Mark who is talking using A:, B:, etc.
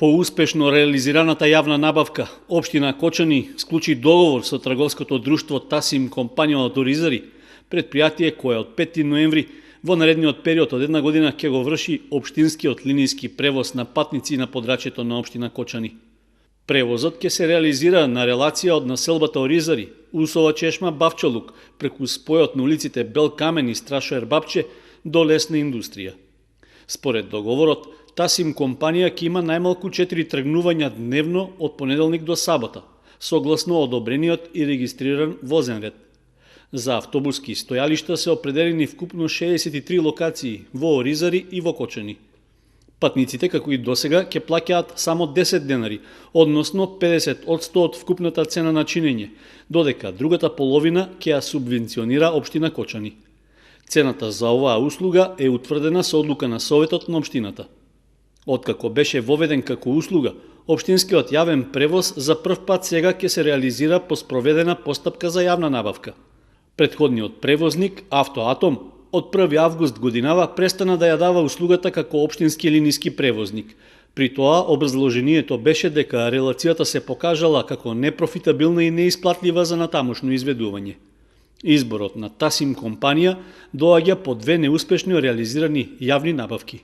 A: По успешно реализираната јавна набавка, општина Кочани склучи договор со трговското друштво Тасим компанија од Оризари, предпријатие кое од 5 ноември во наредниот период од една година ќе го врши општинскиот линијски превоз на патници на подрачјето на општина Кочани. Превозот ќе се реализира на релација од населбата Оризари, Усова чешма Бавчолук, преку спојот на улиците Бел Камен и Страшоер Бабче до лесна индустрија. Според договорот, Тасим компанија ќе има најмалку 4 тргнувања дневно од понеделник до сабота, согласно одобрениот и регистриран возен ред. За автобуски стојалишта се определени вкупно 63 локации во Оризари и во Кочани. Патниците, како и досега, ќе плаќаат само 10 денари, односно 50% од вкупната цена на чинење, додека другата половина ќе ја субвенционира општина Кочани. Цената за оваа услуга е утврдена со одлука на Советот на општината. Откако беше воведен како услуга, општинскиот јавен превоз за прв пат сега ќе се реализира по спроведена постапка за јавна набавка. Претходниот превозник, Автоатом, од 1 август годинава престана да ја дава услугата како општински линијски превозник. При тоа образложението беше дека релацијата се покажала како непрофитабилна и неисплатлива за натамошно изведување. Изборот на Тасим компанија доаѓа по 2 неуспешно реализирани јавни набавки.